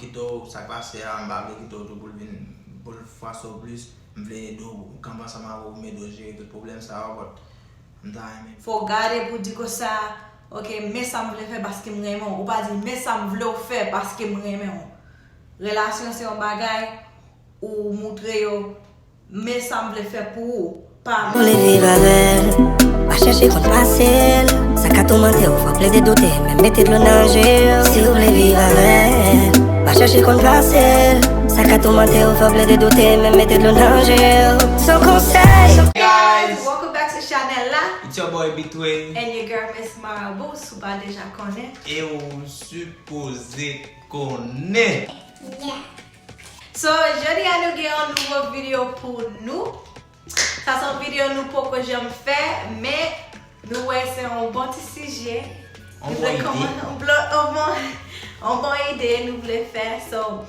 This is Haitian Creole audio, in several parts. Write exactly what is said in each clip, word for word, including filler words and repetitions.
kite w, sa k pase a, m pa vle kite w tou pou l vin, pou l fwase w plis. M vle ede w kanpe ansanm avè w pou m ede w jere tout pwoblèm sa yo, but m ta renmen. Fò w gade pou w di konsa, ok, men sa m vle fè paske m renmen w. Ou pa di, men sa m vle w fè paske m renmen w. Relasyon se yon bagay, ou moutre yo, men sa m vle fè pou ou, pa m. Vle viv avè l, pa chèche konn pase l. Sa ka toumante w, fò w plede doute, menm mete dlo nan je w. Si w vle viv avè l, pa chèche konn pase l. Sa ka toumante w, fò w plede doute, menm mete dlo nan je w. Son konsèy. Hey guys, welcome back to chanèl la. It's your boy Bitway. And your girl Miss Marabou, si w pa deja konnen. E w sipoze konnen. Yeah. So, jodi a nou gen yon nouvo videyo pou nou. Sa se yon videyo nou poko janm fè, men nou wè se yon bon ti sijè. Nou vle kòman, yon bon, yon bon, yon bon ide nou vle fè. So,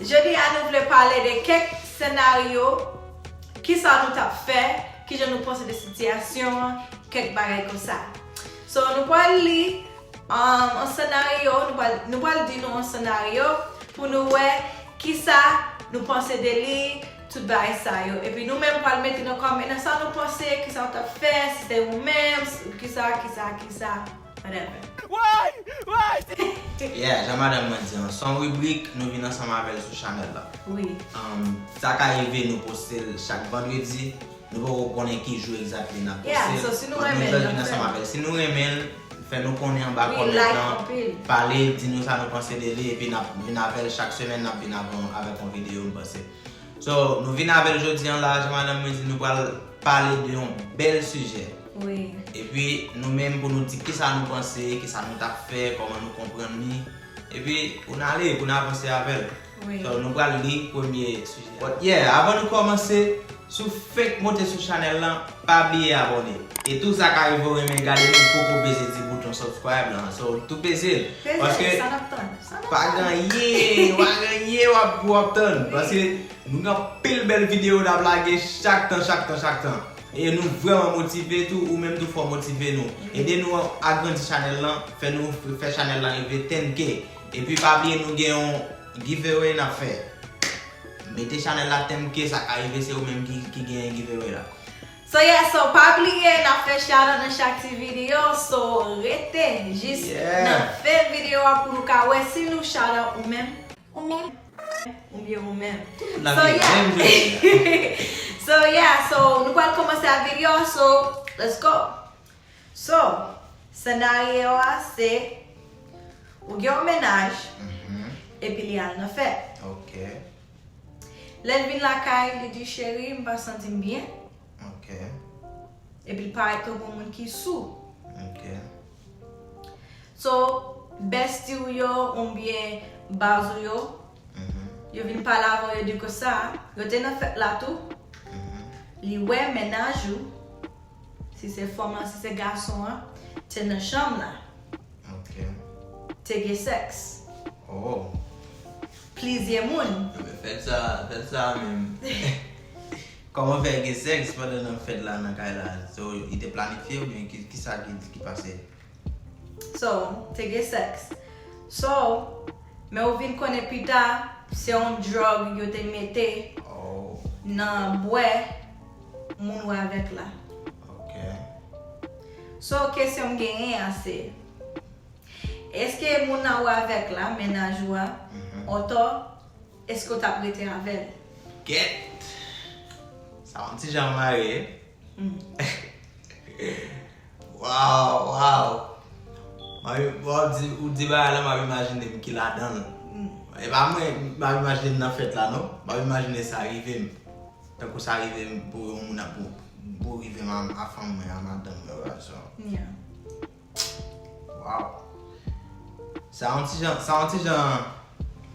jodi a nou vle pale de kèk senaryo, kisa nou t ap fè, kijan nou panse de sitiyasyon an, kèk bagay konsa. So, nou pral li, um, yon senaryo, nou pral, nou pral di nou yon senaryo pou nou wè kisa nou panse de li, tout bagay sa yo. Epi nou menm pral mete nan kòmantè sa nou panse, kisa w t ap fè, si se ou menm, kisa, kisa, kisa, whatever. Why? Why? Yeah, jan madanm mwen di an, se yon ribrik, nou vin ansanm avè l sou chanèl la. Wi. Um, sa ka rive nou poste l chak vandredi, nou poko konnen ki jou exactly n ap poste l. Yeah, so si nou renmen l, n ap fè l. Si nou renmen l, fè nou konnen anba kòmantè lan, pale, di nou sa nou panse de li, epi n ap vin avè l chak semèn, n ap vin avè, avèk yon videyo, m panse. So, nou vin avè l jodi an la, jan madanm mwen di, nou pral pale de yon bèl sijè. Wi. Epi, nou menm pou nou di kisa nou panse, kisa nou t ap fè, kòman nou konprann li. Epi, pou n ale, pou n avanse avè l. Wi. So, nou pral li premye sijè. But yeah, avan nou kòmanse, si w fenk monte sou chanèl lan, pa bliye abòne. E tou sa ka rive w renmen gade nou poko peze ti bouton subscribe lan. So, tou peze l. Peze l, paske sa n ap tann? Sa n ap tann? Pa gen anyen, pa gen anyen w ap, w ap tann. Wi. Paske nou gen anpil bèl videyo n ap lage chak tan, chak tan, chak tan. E nou vrèman motive tou, ou menm tou fò motive nou. Ede nou agrandi chanèl lan, fè nou fè chanèl lan rive ten K. Epi pa bliye nou gen yon giveaway n ap fè. Mete chanèl la ten K, sa ka rive se ou menm ki, ki genyen giveaway la. So yeah, so pa bliye n ap fè shout out nan chak ti videyo, so rete jis nan fen videyo a pou nou ka wè si nou shout out ou menm. Ou menm. Oubyen ou menm. So yeah. So yeah, so nou pral kòmanse ak videyo, so let's go. So, senaryo a se, ou gen yon mennaj, epi li al nan fèt. Ok. Lè l vin lakay, li di, "Cheri, m pa santi m byen." Ok. Epi l parèt tankou yon moun ki sou. Ok. So, bestie w yo, oubyen baz ou yo, yo vin pale avè w, yo di konsa, yo te nan fèt la tou, li wè mennaj ou, si se fanm lan, si se gason an, te nan chanm la. Ok. Te gen sèks. Oh. Plizyè moun. Ebyen, fèt sa, fèt sa menm. Kòman fè gen sèks pandan nan fèt la, nan kay la? So, li te planifye oubyen ki, kisa ki, ki pase? So, te gen sèks. So, men ou vin konnen pita, se yon drug yo te mete nan bwè moun ou avèk la. Ok. So, kesyon m genyen a se, èske moun nan ou avèk la, mennaj ou a, antò, èske w t ap rete avè l? Gèt! Sa yon ti jan mare. Hmm. Waw, waw. Mwen, w ap di, ou di bagay la, m ap imajine m ki ladan l. Hmm. E pa mwen, m ap imajine m nan fèt la, non. M ap imajine sa rive m. Tankou sa rive m pou yon moun ap, pou, pou rive m a, a fanm mwen, a madanm mwen, wè, so. Yeah. Waw. Sa yon ti jan, sa yon ti jan,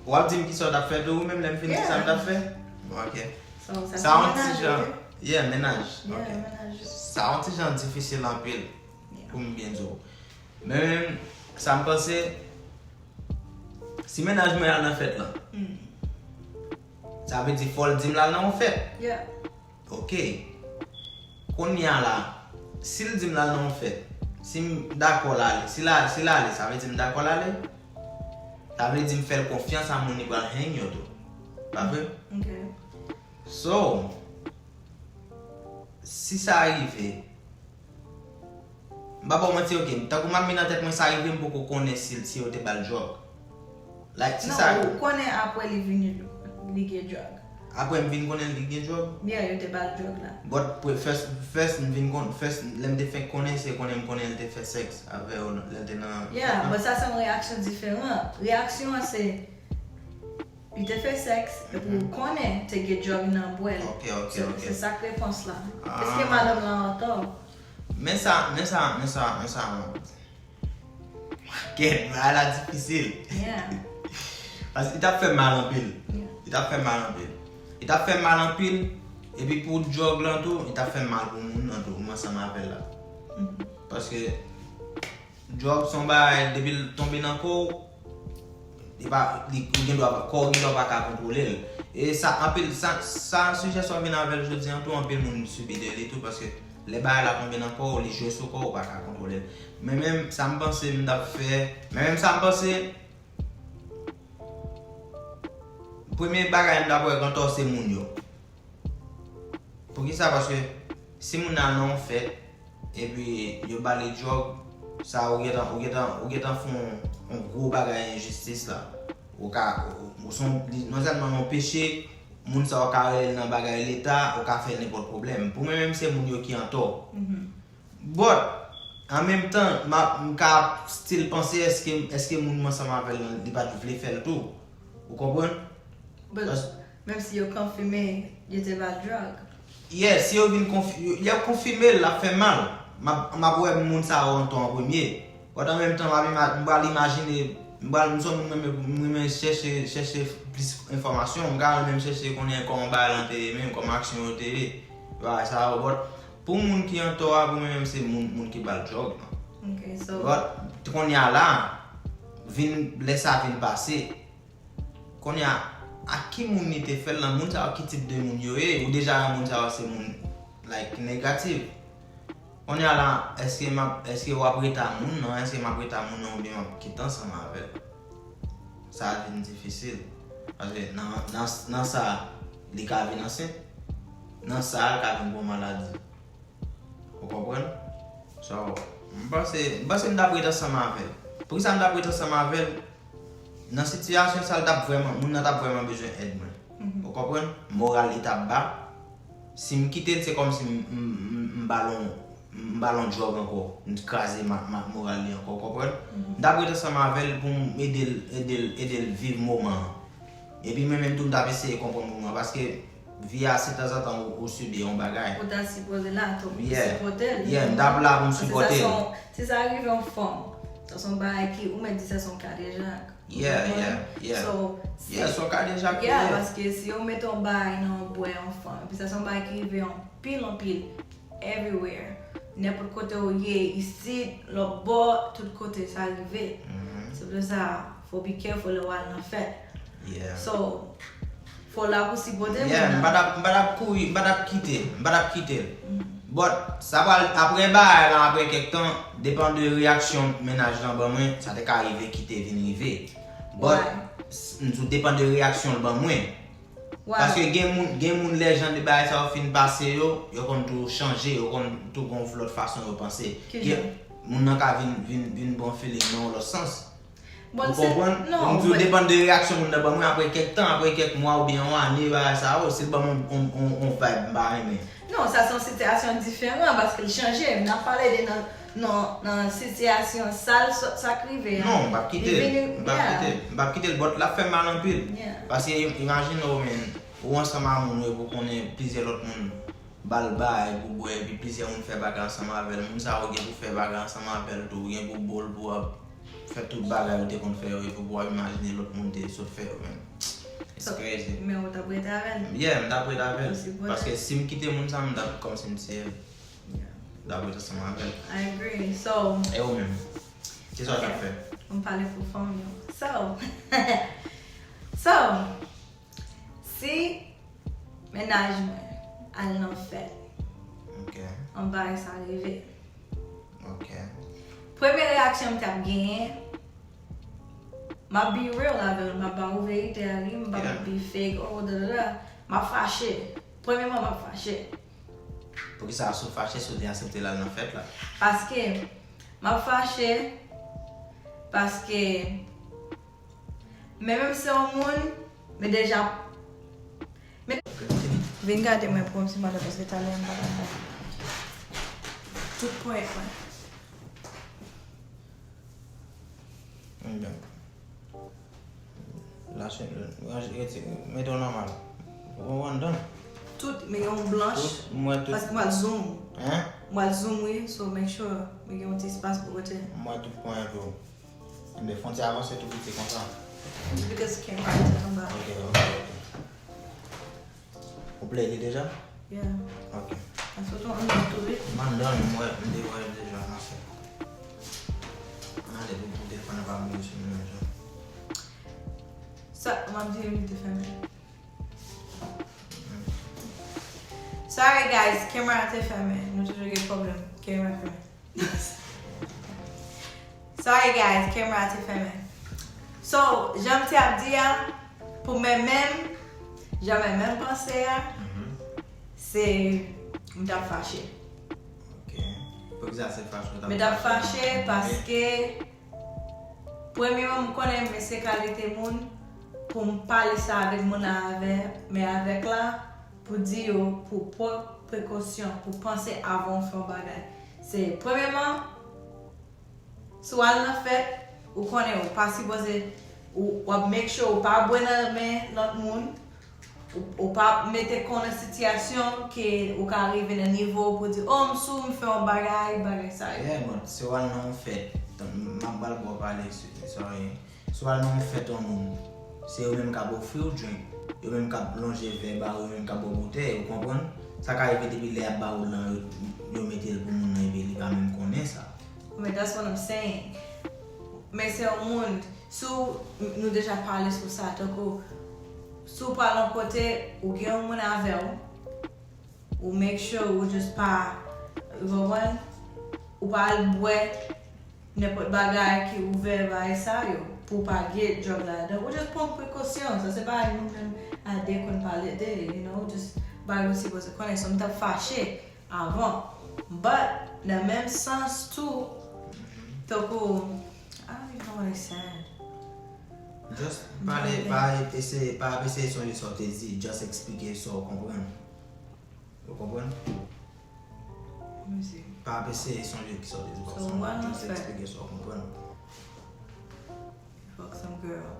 w ap di m kisa w t ap fè tou, ou menm lè m fin di sa m t ap fè? Bon, ok. Sa yon ti jan, yeah, mennaj. Ok. Sa yon ti jan difisil anpil, pou m byen di w. Men, sa m panse, si mennaj mwen al nan fèt lan, sa vle di fò l di m l al nan yon fèt. Yeah. Ok. Kounye a la, si l di m l al nan yon fèt, si m dakò l ale, si l a, si l ale, sa vle di m dakò l ale? Sa vle di m fè l konfyans a moun li pral hang yo tou. Pa vre? So, si sa rive, m pa ba w manti, ok, tankou m ap met nan tèt mwen sa rive, m poko konnen si, si yo te ba l drug. Like, si sa. Non, ou konnen apre li vin, li gen drug. Apre m vin konnen li gen drug? Yeah, yo te ba l drug la. But pre- first, first m vin kon, first lè m te fenk konnen, se konnen m konnen l te fè sèks avè yo lè l te nan. Yeah, but sa se yon reyaksyon diferan. Reyaksyon an se, li te fè sèks, epi ou konnen te gen drug nan bwè l. Ok, ok, ok. Se sa k repons la. Èske madanm lan antò? Men sa, men sa, men sa, men sa. Kèt, bagay la difisil. Yeah. Paske li t ap fè m mal anpil. Yeah. Li t ap fè m mal anpil. Li t ap fè m mal anpil. Epi pou drug lan tou, li t ap fè m mal pou moun nan tou, mwen ansanm avè l la. Paske drug se yon bagay, depi l tonbe nan kò w, li pa, li, ou gen dwa, kò w gen dwa pa ka kontwole l. E sa, anpil, sa, sa sijè sa w vin avè l jodi an tou, anpil moun sibi de li tou, paske lè bagay la tonbe nan kò w, li jwe sou kò w, ou pa ka kontwole l. Men menm sa m panse m t ap fè, men menm sa m panse, premye bagay m t ap wè antò se moun yo. Poukisa? Paske si moun nan nan yon fèt, epi yo ba li drug, sa ou gentan, ou gentan, ou gentan fè yon, yon gwo bagay enjistis la. Ou ka, ou, ou son, li, non sèlman yon peche, moun sa ou ka rele l nan bagay leta, ou ka fè l nenpòt pwoblèm. Pou mwen menm, se moun yo ki antò. But, an menm tan, m ap, m ka still panse, èske, èske moun m ansanm avè l lan, li pa t vle fè l tou? Ou konprann? But, menm si yo konfime, yo te ba l drug. Yeah, si yo vin konfi-, yo, yo konfime l, l ap fè mal. M ap, m ap wè moun sa yo antò an premye. But an menm tan, m ap ima-, m pral imajine, m pral, m se yon moun m renmen, m renmen chèche, chèche plis enfòmasyon. M ka renmen chèche konnen kòman bagay lan te ye menm, kòman aksyon yo te ye. Bagay sa yo, but pou moun ki antò a, pou mwen menm, se moun, moun ki ba l drug lan. Ok, so. But kounye a la, vin, lè sa vin pase, kounye a, ak ki moun li te fè l lan, moun sa yo ki tip de moun yo ye, ou deja wè moun sa yo se moun, like, negatif. Kounye a la, èske m ap, èske w ap rete a moun nan, èske m ap rete a moun nan oubyen m ap kite ansanm avè l? Sa vin difisil. Paske nan, nan, nan sa, li ka vin ansent. Nan sa, l ka vin gon maladi. Ou konprann? So, m panse, m panse m t ap ret ansanm avè l. Poukisa m t ap ret ansanm avè l? Nan sitiyasyon sa, l t ap vrèman, moun nan t ap vrèman bezwen èd mwen. Ou konprann? Moral li t ap ba. Si m kite l, se kòmsi m, m, m, m ba l yon, m ba l yon drug ankò. M kraze ma, ma, moral li ankò, ou konprann? M t ap ret ansanm avè l pou m ede l, ede l, ede l viv moman an. Epi mwen menm tou, m t ap eseye konprann moman an, paske vi a, se tanzantan ou, ou sibi yon bagay. Ou ta sipoze la tou, pou sipòte l. Yeah, m t ap la pou m sipòte l. Paske sa se yon, si sa rive yon fanm, sa se yon bagay ki, ou mèt di sa se yon kadejak. Yeah, yeah, yeah. So, yeah, se yon kadejak li ye. Yeah, paske si yo mete yon bagay nan yon bwè yon fanm, epi sa se yon bagay ki rive anpil, anpil, everywhere. Nenpòt kote ou ye, isit, lòt bò, tout kote sa rive. Se pou sa, fò w be careful lè w al nan fèt. Yeah. So, fò w la pou sipòte moun nan. Yeah, m pa t ap, m pa t ap kouri, m pa t ap kite, m pa t ap kite l. But, sa pral, apre bagay lan, apre kèk tan, depan de reyaksyon mennaj lan ban mwen, sa te ka rive ki te vin rive. But, s- m di w depan de reyaksyon l ban mwen. Paske gen moun, gen moun lè jan de bagay sa yo fin pase yo, yo konn tou chanje, yo konn tou gon lòt fason yo panse. Kijan? Moun nan ka vin, vin, vin bon feeling nan yon lòt sans. Ou konprann? M di w depann de reyaksyon moun nan ban mwen apre kèk tan, apre kèk mwa oubyen yon ane, bagay sa yo, si l ban mwen yon, yon, yon, yon vibe m pa renmen. Non, sa se yon sitiyasyon diferan paske l chanje. M ap pale de nan, nan, nan sitiyasyon sa l, sa k rive a. Non, m p ap kite l. M p ap kite l. M p ap kite l, but l ap fè m mal anpil. Paske im- imajine w, men, ou ansanm a moun yo pou konnen plizyè lòt moun ba l bay pou bwè, epi plizyè moun fè bagay ansanm avè l. Moun sa yo gen pou fè bagay ansanm avè l tou, gen pou bo l, pou ap fè tout bagay yo te konn fè yo, epi pou ap imajine lòt moun te sot fè yo menm. It's crazy. Men ou t ap rete avè l? Yeah, m t ap rete avè l. Paske si m kite moun sa, m t ap kòmsi m tiye l. M t ap rete ansanm avè l. I agree. So, e ou menm? Kisa w t ap fè? M pale pou fanm yo. So, so, si mennaj mwen al nan fèt, yon bagay sa rive. Premye reyaksyon m t ap genyen, M ap be real avè l, m ap ba ou verite a, wi, m p ap be fake, oh, da, da, da. M ap fache. Premyèman, m ap fache. Poukisa si w fache si w te aksepte l al nan fèt la? Paske, m ap fache, paske, men menm se yon moun, men deja, men, vin gade mwen pou yon ti moman paske talè m pa t ap bay. Tout ponyèt mwen. Ebyen. Lache, ranje, retire, mete w nòmal. Ou anndan. Tout, men yon blanch. Tout, mwen tout. Paske m al zoom. Hein? M al zoom, wi, so make sure mwen gen yon ti espas pou kote. Mwen tout ponyèt ou. Ebyen, fon ti avanse tou piti konsa. Because camera is anba. Ok, ok, ok. Ou play li deja? Yeah. Ok. An sot ou anndan tou wi. M anndan, m wè, m te wè deja, m ap fè. Ann ale pou, pou telefòn nan pa mouri sou nou menm jan. Sa, m ap di li te fèmen. Sorry guys, camera te fèmen. Nou toujou gen pwoblèm. Camera fèmen. Sorry guys, camera te fèmen. So, jan m te ap di a, pou mwen menm, jan mwen menm panse a, se m t ap fache. Ok. Poukisa se fache w t ap fache? M t ap fache paske, premyèman, m konnen men se kalite moun pou m pale sa avèk moun la avè, men avèk la, pou di yo pou pran prekosyon, pou panse avan w fè yon bagay. Se premyèman, si w al nan fèt, ou konnen ou pa sipoze, ou w ap make sure ou pa bwè nan men lòt moun, ou, ou pa mete kò w nan sitiyasyon ke ou ka rive nan nivo pou di, oh, m sou, m fè yon bagay, bagay sa yo. Yeah, but si w al nan yon fèt, m ap pral ba w pale, sorry. Si w al nan yon fèt yon moun, se yo menm k ap ofri w drink, yo menm k ap lonje vè ba ou, yo menm k ap ba w boutèy, ou konprann? Sa ka rive depi lè y ap ba ou l lan, yo, yo mete l pou moun nan epi li pa menm konnen sa. Men that's what I'm saying. Men se yon moun, si w, nou deja pale sou sa, tankou, si w pral yon kote, ou gen yon moun avè w, ou make sure ou just pa, ou konprann? Ou pa al bwè nenpòt bagay ki ouvè bagay sa yo, pou w pa gen drug ladan. Ou just pran prekosyon, sa se bagay nou menm a de konn pale de, you know, just bagay ou sipoze konnen. So, m t ap fache avan. But, nan menm sans tou, tankou, I don't even know what I said. Just pale, pa eseye, pa ap eseye sonje sa w te di, just eksplike sa w konprann. Ou konprann? Pa ap eseye sonje kisa w te di, just eksplike sa w konprann. Fuck some girl.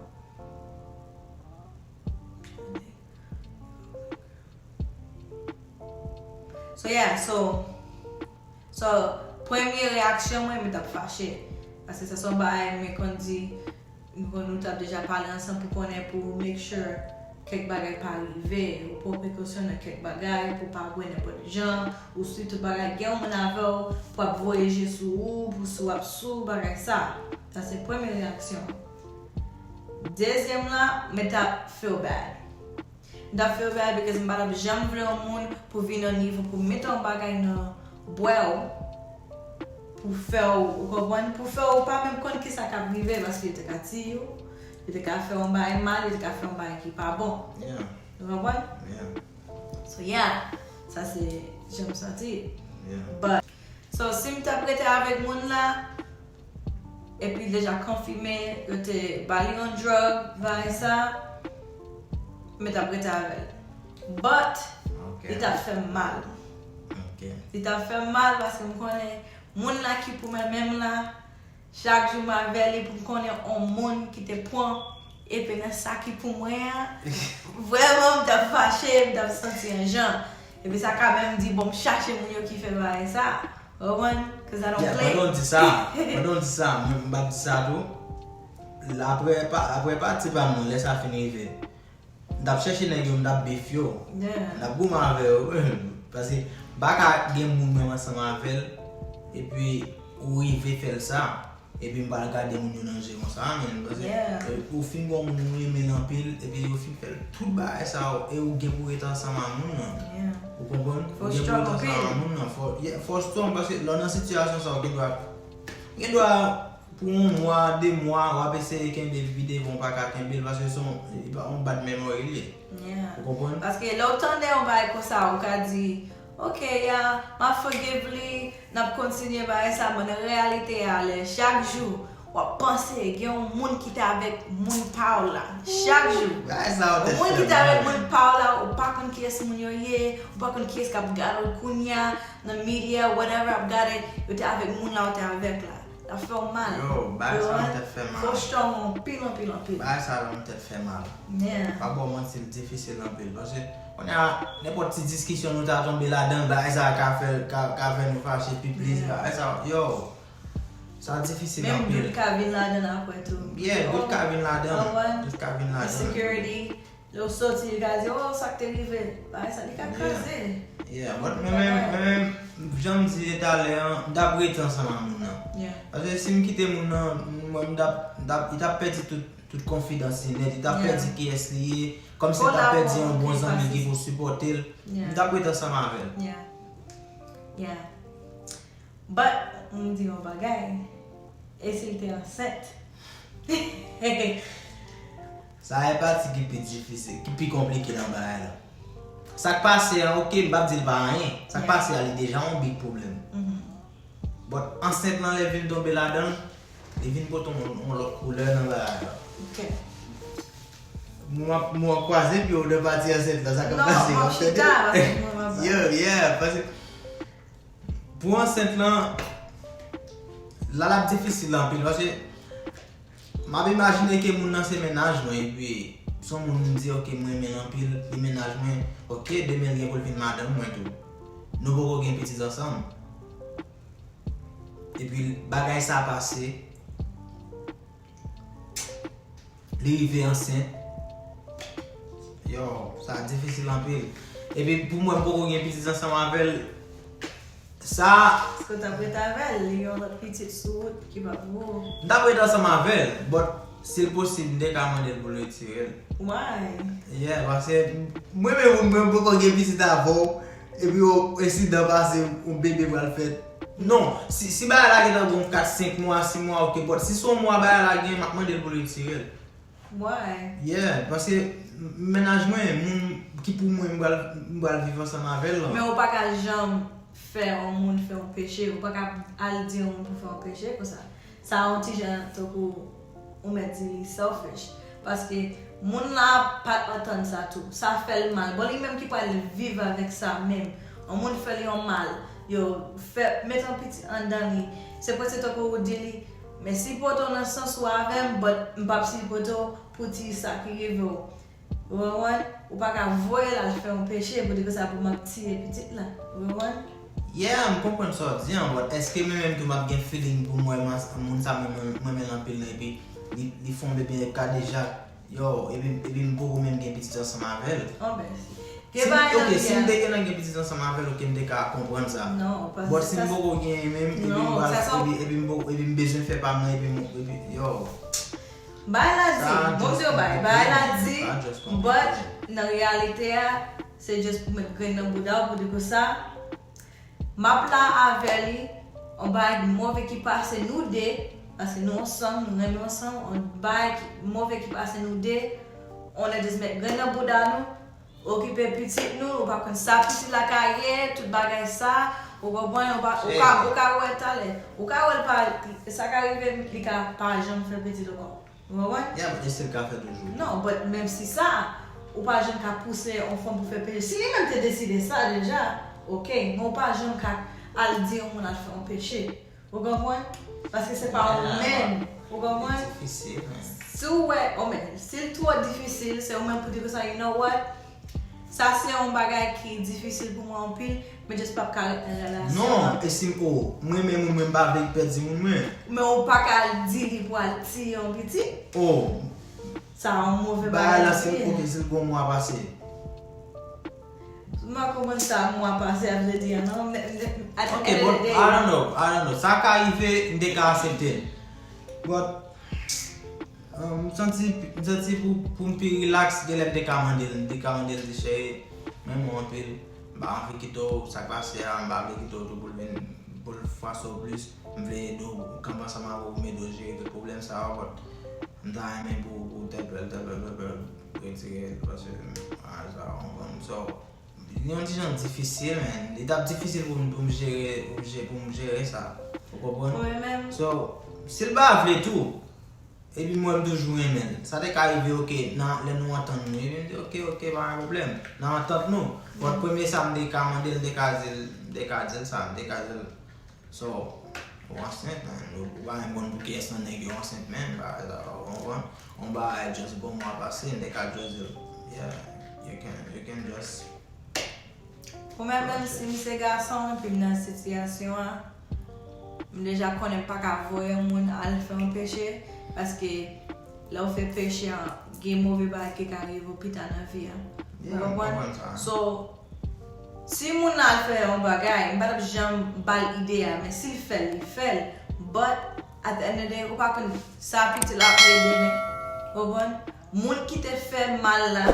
So yeah, so, so, premye reyaksyon mwen, mwen t ap fache. Paske sa se yon bagay mwen konn di, nou konn, nou t ap deja pale ansanm pou konnen, pou make sure kèk bagay pa rive, ou pran prekosyon nan kèk bagay, pou pa bwè nenpòt jan, ou swiv tout bagay, gen yon moun avè w, pou ap voye je sou ou, pou si w ap sou, bagay sa. Sa se premye reyaksyon. Dezyèm la, mwen t ap feel bad. M t ap feel bad because m pa t ap janm vle yon moun pou vin nan nivo pou mete yon bagay nan bwè w, pou fè w, ou konprann, pou fè w pa menm konn kisa k ap rive, paske yo te ka tiye w, yo te ka fè w yon bagay mal, yo te ka fè w yon bagay ki pa bon. Ou konprann? So yeah, sa se jan m santi. But, so si m t ap rete avèk moun la, epi l deja konfime yo te ba li yon drug, bagay sa, mwen t ap rete avè l. But, li t ap fè m mal. Li t ap fè m mal paske m konnen moun la ki pou mwen menm la, chak jou m avè li pou m konnen yon moun ki te pran epe nan sa ki pou mwen an, vrèman m t ap fache, m t ap santi yon jan. Epi sa ka menm di, bon, m chache moun yo ki fè bagay sa. Ou konprann? Cause I don't play. Pandan w di sa, pandan w di sa, mwen m p ap di sa tou. Apre, apre pati pa m nan, lè sa fin rive, m t ap chèche nèg yo, m t ap beef yo. M t ap goumen avè yo. Paske m pa ka gen moun menm ansanm avè l, epi ou rive fè l sa. Epi m pral gade moun yo nan je konsa, men paske ou fin gen yon moun ou renmen l anpil, epi yo fin fè l tout bagay sa yo, e ou gen pou ret ansanm a moun nan. Ou konprann? Ou gen pou ret ansanm a moun nan. Fò, yeah, fò w strong, paske lè w nan sitiyasyon sa, ou gen dwa, gen dwa Pou yon mwa, de mwa, w ap eseye kenbe l, pi devan w pa ka kenbe l, paske se yon, li pa yon bad memory li ye. Yeah. Ou konprann? Paske lè w tande yon bagay konsa, ou ka di, ok, ya, m ap forgive li, n ap kontinye bagay sa, men nan reyalite a, lè chak jou, w ap panse, gen yon moun ki te avèk moun pa w la. Chak jou. Bagay sa yo te Moun fè ki te avèk mal. Moun pa w la, ou pa konn kiyès moun yo ye, ou pa konn kiyès k ap gade w kounye a, nan media, whatever, ap gade, yo te avèk moun la, ou te avèk la. L ap fè w mal. Yo, bagay sa yo tèt fè mal. Fò w strong anpil, anpil, anpil. Bagay sa yo tèt fè mal. Yeah. Pa ba w manti, l difisil anpil. Paske, kounye a, nenpòt ti diskisyon nou ta tonbe ladan, bagay sa ka fè, ka, ka fè nou fache pi plis. Yeah. Bagay sa, yo, sa difisil Menm anpil. Dout ka vin ladan apre tou. Yeah, dout ka vin ladan. Konprann? Dout ka vin ladan. Insecurity. Lè w soti, li ka di, oh, sa k te rive. Bagay sa, li ka Yeah. kraze. Yeah, but mwen menm, mwen menm, jan m di talè an, m t ap rete ansanm ak moun nan. Yeah. Paske si m kite moun nan, mwen m t ap, m t ap, li t ap pèdi tout, tout konfidans li nèt, li t ap Yeah. pèdi kiyès li ye, kòmsi li t ap pèdi yon bon zanmi ki pou sipòte l. Yeah. M t ap rete ansanm avè l. Yeah. Yeah. But, m di yon bagay. E si l te ansent? Sa e pati ki pi difisil, ki pi konplike nan bagay la. Sa k pase a, ok, m p ap di l pa anyen. Sa k Yeah. pase a, li deja yon big pwoblèm. Mhm. But ansent lan, lè vin tonbe ladan l, li vin pote yon, yon lòt koulè nan bagay la. Ok. Mwen ap, mwen ap kwaze pye w nan pati ansent la, sa k ap Non, pase m ap an fèt. chita, paske mwen m ap Yeah, yeah, paske pou ansent lan, la l ap difisil anpil, paske m ap imajine ke moun nan se mennaj mwen, epi se yon moun m di, ok, mwen renmen l anpil, li mennaj mwen, ok, demen l gen pou l vin madanm mwen tou. Nou poko gen pitit ansanm. Epi bagay sa pase, li rive ansent. Yo, sa difisil anpil. Epi pou mwen, m poko gen pitit ansanm avè l. Sa, Èske w t ap rete avè l? Li gen yon lòt pitit sou wout ki p ap gwo. m t ap rete ansanm avè l, but si l posib, m te ka mande l pou l retire l. Why? Yeah, paske mwen menm, mwen poko gen pitit avè w, epi yon ensidan pase, yon bebe pral fèt. Non, si, si bagay la gentan gon kat, senk mwa, sis mwa, ok, but si se yon mwa bagay la gen, m ap mande l pou l retire l. Why? Yeah, paske mennaj mwen, moun ki pou mwen, m pral, m pral viv ansanm avè l lan. Men ou pa ka janm fè yon moun fè yon peche, ou pa ka al di yon moun pou fè yon peche konsa. Sa yon ti jan tankou ou mèt di li selfish. Paske moun la pa t antann sa tou. Sa fè l mal. Bon, li menm ki pral viv avèk sa menm. Yon moun fè l yon mal. Yo fè, met yon pitit anndan li. Se prèske tankou ou di li, men sipote w nan sans ou avè m, but m p ap sipote w pou ti sa ki rive w. Ou konprann? Ou pa ka voye l al fè yon peche pou di konsa pou m ap tiye pitit la. Ou konprann? Yeah, m konprann sa w di an, but èske mwen menm tou m ap gen feeling pou m wè moun sa mwen, mwen renmen l anpil lan, epi li, li fè yon bebe kadejak, yo, epi, epi m poko menm gen pitit ansanm avè l? Oh, ben, Si m, ok, si m te gentan gen pitit ansanm avè l, ok, m te ka konprann sa. Non, paske But si m poko genyen menm, epi m pral, epi, epi m poko, epi m bezwen fè pa mwen, epi m, epi, yo. Bay la di, bon, yo bay, bay la di, Sa just but nan reyalite a, se just pou met grenn nan bouda w pou di konsa, m ap la avè li, yon bagay move ki pase nou de, paske nou ansanm, nou renmen ansanm, yon bagay ki move ki pase nou de, on a just met grenn nan bouda nou, okipe pitit nou, ou pa konn sa pitit la ka ye, tout bagay sa, ou konprann, ou pa, ou ka, ou ka wè talè, ou ka wè l pa, sa ka rive, li ka pa janm fè pitit ankò. Ou konprann? Yeah, but li still ka fè toujou. Non, but menm si sa, ou pa janm ka pouse yon fanm pou fè peche. Si li menm te deside sa deja, ok, men ou pa janm ka al di yon moun al fè yon peche. Ou konprann? Paske se pa ou menm. Ou konprann? Difisil, men. Si w wè, oh, men, si l twò difisil, se ou menm pou di konsa, you know what? Sa se yon bagay ki difisil pou mwen anpil, men just p ap ka ret nan relasyon an. Non, e si m, oh, mwen menm, mwen, mwen pa vle pèdi moun mwen. Men ou pa ka di li pou al tiye yon pitit. Oh, Sa yon move bagay la bagay se, li ye. Ok, se l gon mwa pase. M pa konprann sa mwa pase ap vle di an, non. M, m, at the Ok, end of but the day, I don't know, I don't know. Sa ka rive, m te ka aksepte l. But, um, m santi, m santi pou, pou m pi relax, genlè m te ka mande l, m te ka mande l di, cheri, mwen renmen w anpil, m pa anvi kite w, sa k pase a, m pa vle kite w tou pou l vin, pou l fwa sou plis, m vle ede w, kanpe ansanm avè w pou m ede w jere tout pwoblèm sa yo, but m ta renmen pou, pou tèlpèl, tèlpèl, tèlpèl, retire l, paske, a, sa, w konprann. So, li yon ti jan difisil, man. Li t ap difisil pou m, pou m jere, pou m je-, pou m jere sa. Ou konprann? Mwen menm. So, si l pa vle tou, epi mwen m toujou renmen l. Sa te ka rive, oke, nan, lè nou antann nou, epi m di, oke, oke, pa gen pwoblèm. Nan antant nou. But premye sa m te ka mande l, m te ka di l, m te ka di l sa, m te ka di l, so, ou ansent, man. Ou, ou pa menm konn pou kiyès nan nèg yo ansent, man. Bagay sa, ou konprann? Yon bagay just bon mwa pase, m te ka just di l, yeah, you can, you can just Ou menm, menm si m se gason epi m nan sitiyasyon an, m deja konnen m pa ka voye yon moun al fè yon peche, paske lè w fè peche an, gen move bagay ki ka rive w pita nan vi a. Ou konprann? So, si moun nan al fè yon bagay, m pa t ap janm ba l ide a, men si l fè l, li fè l. But, at the end of the day, ou pa konn sa pitit la ap ye demen. Ou konprann? Moun ki te fè mal la,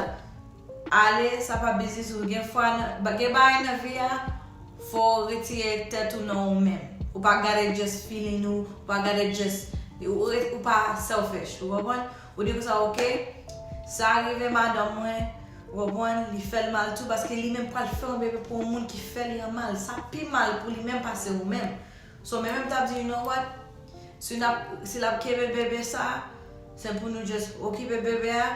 ale, sa pa biznis ou. Gen fwa, gen bagay nan vi a, fò w retire tèt ou nan ou menm. Ou pa gade just feeling ou, ou pa gade just, ou, ou pa selfish, ou konprann? Ou di konsa, oke, sa rive madanm mwen, ou konprann, li fè l mal tou, paske li menm pral fè yon bebe pou yon moun ki fè li an mal. Sa pi mal pou li menm pase ou menm. So, men menm t ap di, you know what? Si n ap, si l ap kenbe bebe sa, se pou nou just okipe bebe a,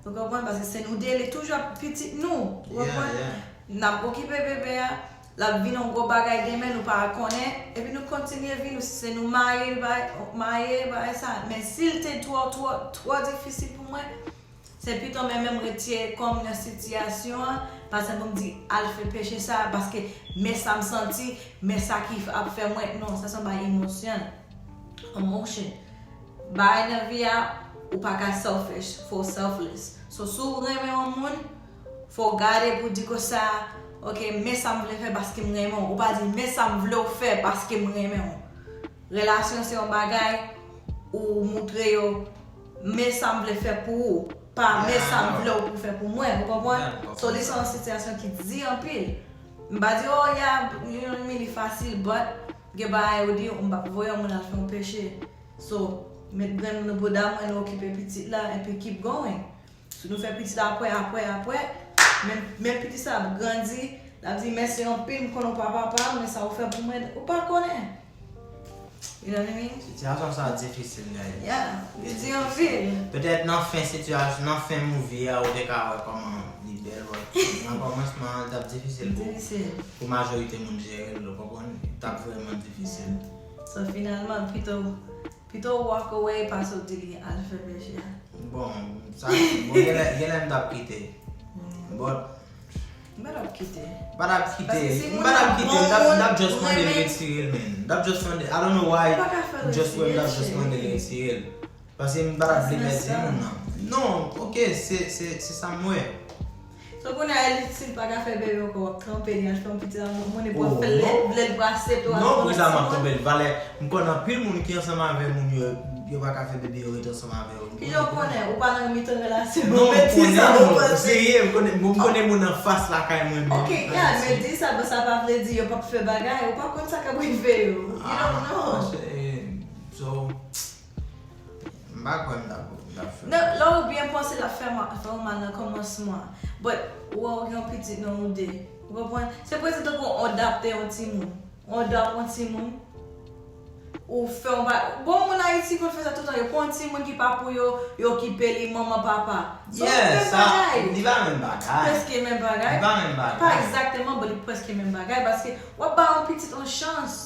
ou konprann? Paske se nou de, li toujou ap pitit nou, ou konprann? N ap okipe bebe a, l ap vin yon gwo bagay demen, nou pa konnen, epi nou kontinye vi nou, si se nou marye, bagay, marye, bagay sa. Men si l te twò, twò, twò difisil pou mwen, se pito men menm retire kò m nan sitiyasyon an, pase pou m di al fè peche sa, paske men sa m santi, men sa ki ap fè mwen, non, sa se yon bagay emotion. Emotion. Bagay nan vi a, ou pa ka selfish, fò w selfless. So, si w renmen yon moun, fò w gade pou w di konsa, oke, men sa m vle fè paske m renmen w. Ou pa di, men sa m vle w fè paske m renmen w. Relasyon se yon bagay, ou moutre yo, men sa m vle fè pou ou, pa men sa m vle w pou fè pou mwen, ou konprann? So, li se yon sitiyasyon ki di anpil. M pa di, oh, yeah, you know me, li fasil, but gen bagay ou di, m p ap voye yon moun al fè yon peche. So, met grenn nou bouda mwen, nou okipe pitit la, epi keep going. Si nou fè pitit apre, apre, apre, men, men pitit sa ap grandi, l ap di, mèsi anpil, m konnen w pa papa, men sa w fè pou mwen, ou pa konnen. You know what I mean? Sitiyasyon sa difisil, guys. Yeah, li di anpil. Petèt nan fen sitiyasyon, nan fen movie a, ou te ka wè kòman li bèl, but nan kòmansman an, li t ap difisil pou, pou majorite moun jere l, ou konprann? Li t ap vrèman difisil. So, finalman, pito, pito w walk away, pase w di li al fè peche a. Bon, sa, bon, genlè, genlè m t ap kite. But, m pa t ap kite. M pa t ap kite. M pa t ap kite. M t ap, m t ap just mande l retire l, man. M t ap just mande, I don't know why. M just wè m t ap just mande l retire l. Paske m pa t ap vle pèdi moun nan. Non, oke, se, se, se sa m wè. So, kounye a, li, si l pa ka fè bebe ankò, w ap tranpe li, al fè yon pitit, moun, moun pou fè l, lè l brase tou. Non, prezan m ap tranpe l. Valè, m konn anpil moun ki ansanm avè moun yo, yo pa ka fè bebe, yo rete ansanm avè yo. Ki jan w konnen, ou pa nan mitan relasyon, non, m konnen, non, serye, m konnen, m konnen moun anfas lakay mwen menm. Ok, yeah, men di sa, bon, sa pa vle di yo p ap fè bagay, ou pa konn sa k ap rive yo. You don't know. So, m pa kwè m t ap, m t ap fè. Non, lè w byen panse l ap fè mal, fè w mal nan kòmansman. But, ou wè w gen yon pitit nan ou de. Ou konprann? Se prezi tankou w adopte yon timoun. Ou adopte yon timoun. Ou fè yon ba-, bon, moun Ayiti konn fè sa toutan. Yo pran yon timoun ki pa pou yo, yo okipe li, manman, papa. So, yeah, menm sa, bagay. Li pa menm bagay. Prèske menm bagay. Li pa menm bagay. Pa egzakteman, but li prèske menm bagay. Paske w ap ba yon pitit yon chans.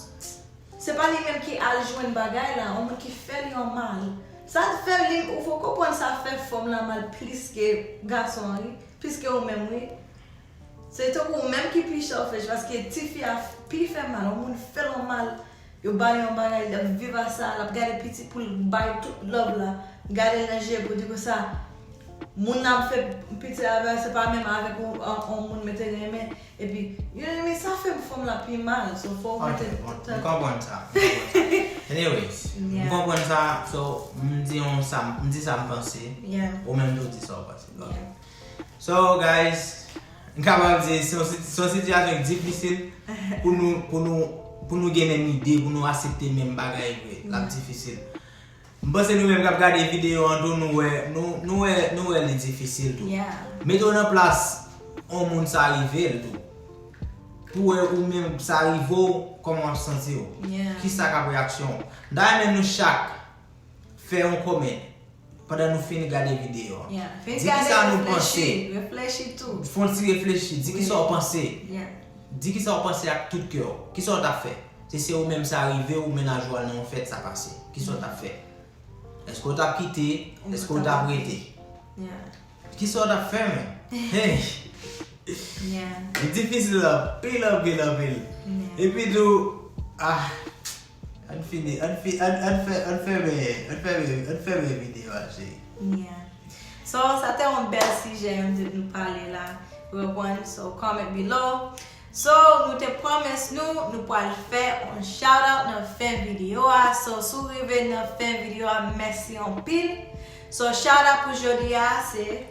Se pa li menm ki al jwenn bagay la, yon moun ki fè li yon mal. Sa fè li, ou fò konprann sa fè fanm lan mal plis ke gason an, wi. Plis ke ou menm, wi. Se tankou ou menm ki pi selfish, paske tifi a pi fè mal, yon moun fè l yon mal, yo ba li yon bagay, l ap viv a sa, l ap gade pitit pou l ba yo tout love la, gade l nan je pou di konsa, moun nan ap fè pitit avè l, se pa menm avèk yon, yon, yon moun mete renmen, epi, you know what I mean, sa fè fanm la pi mal, so fò w mete. Ok, bon, m konprann sa, m konprann sa. Anyways, m konprann sa, so, m di yon sa, m di sa m panse, ou menm tou di sa w panse, ok. So, guys, m kapab di, se yon sit-, se yon sitiyasyon ki difisil pou nou, pou nou, pou nou gen menm ide, pou nou aksepte menm bagay vre. L ap difisil. M panse nou menm k ap gade videyo an tou, nou wè, nou, nou wè, nou wè li difisil tou. Yeah. Mete w nan plas yon moun sa rive l tou. Pou wè ou menm sa rive w, kòman w ap santi w. Yeah. Kisa k ap reyaksyon w. M ta renmen nou chak fè yon comment pandan nou fin gade videyo an. Yeah. Fin Di gade, kisa nou reflechi, panse. Reflechi tou. Fè yon ti reflechi. Di kisa w panse. Yeah. Di kisa w panse ak tout kè w. Kisa w t ap fè? Si se ou menm sa rive, ou mennaj ou al nan yon fèt, sa pase. Kisa w t ap fè? Èske w t ap kite? Èske w t ap rete? Yeah. Kisa w t ap fè, men? Hey! Yeah. Li difisil anpil, anpil, anpil. Yeah. Epi tou, ah, ann fini, ann fi, ann, ann fè, ann fèmen, ann fèmen, ann fèmen videyo a, cheri. Yeah. So, sa te yon bèl sijè m te nou pale la. Ou konprann? So, comment below. So, nou te pwomès nou, nou pral fè yon shout out nan fen videyo a. So, si w rive nan fen videyo a, mèsi anpil. So, shout out pou jodi a, se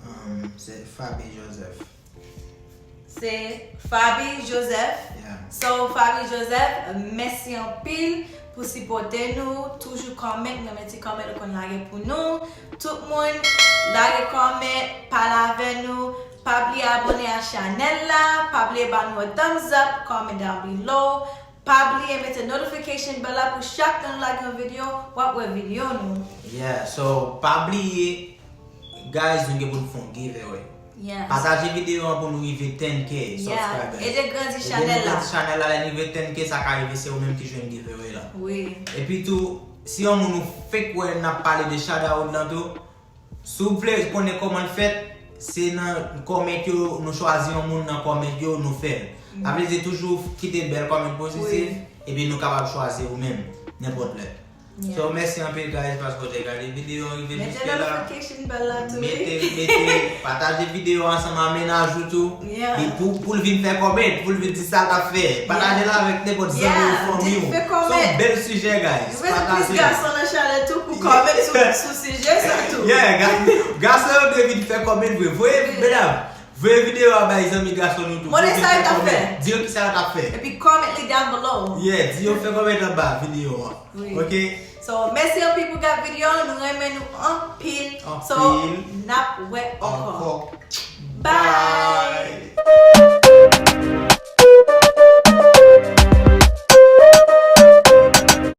Um, se Faby Joseph. Se Faby Joseph. Yeah. So, Faby Joseph, mèsi anpil pou sipòte nou. Toujou comment, nan men ti comment ou konn lage pou nou. Tout moun, lage comment, pale avè nou. Pa bliye abòne a chanèl la. Pa bliye ba nou yon thumbs up, comment down below. Pa bliye mete notification bell la pou chak tan nou lage yon videyo, w ap wè videyo nou. Yeah, so pa bliye, guys, nou gen pou n fè yon giveaway. Yes. Pataje videyo an pou nou rive ten K Yeah. subscribers. Ede grandi Ede chanèl nou la. Grandi chanèl la, lè n rive ten K, sa ka rive se ou menm ki jwenn giveaway la. Wi. Epi tou, si yon moun ou fake wè n ap pale de shout out lan tou, si w vle konnen kòman l fèt, se nan comment yo, nou chwazi yon moun nan comment yo, nou fè l. Sa vle di toujou kite bèl comment pozitif, Wi. Epi nou kapab chwazi ou menm, nenpòt lè. Yeah. So, mèsi anpil, guys, paske w te gade videyo an rive Mete jiske la. Notification bell la tou. Mete, Wi. Mete, pataje videyo ansanm a mennaj ou tou. Yeah. E pou, pou l vin fè comment, pou l vin di sa l t ap fè. Pataje l avèk nenpòt zanmi ou Yeah, fanmi di ou. fè Se comment. yon bèl sijè, guys. Nou bezwen plis Pataje. Gason nan chanèl tou pou comment sou, sou sijè sa tou. Yeah, ga- gason yo dwe vin fè comment vre. Voye, medam, voye videyo a bay zanmi gason nou tou. Montre Pou vin sa yo fè t ap comment. Fè. Di yo kisa yo t ap fè. Epi comment li down below. Yeah, di yo fè comment anba videyo an. Wi. Ok? So, mèsi anpil pou gad videyo an. Nou renmen nou anpil. So, Anpil. N ap wè ankò. Ankò. Bye.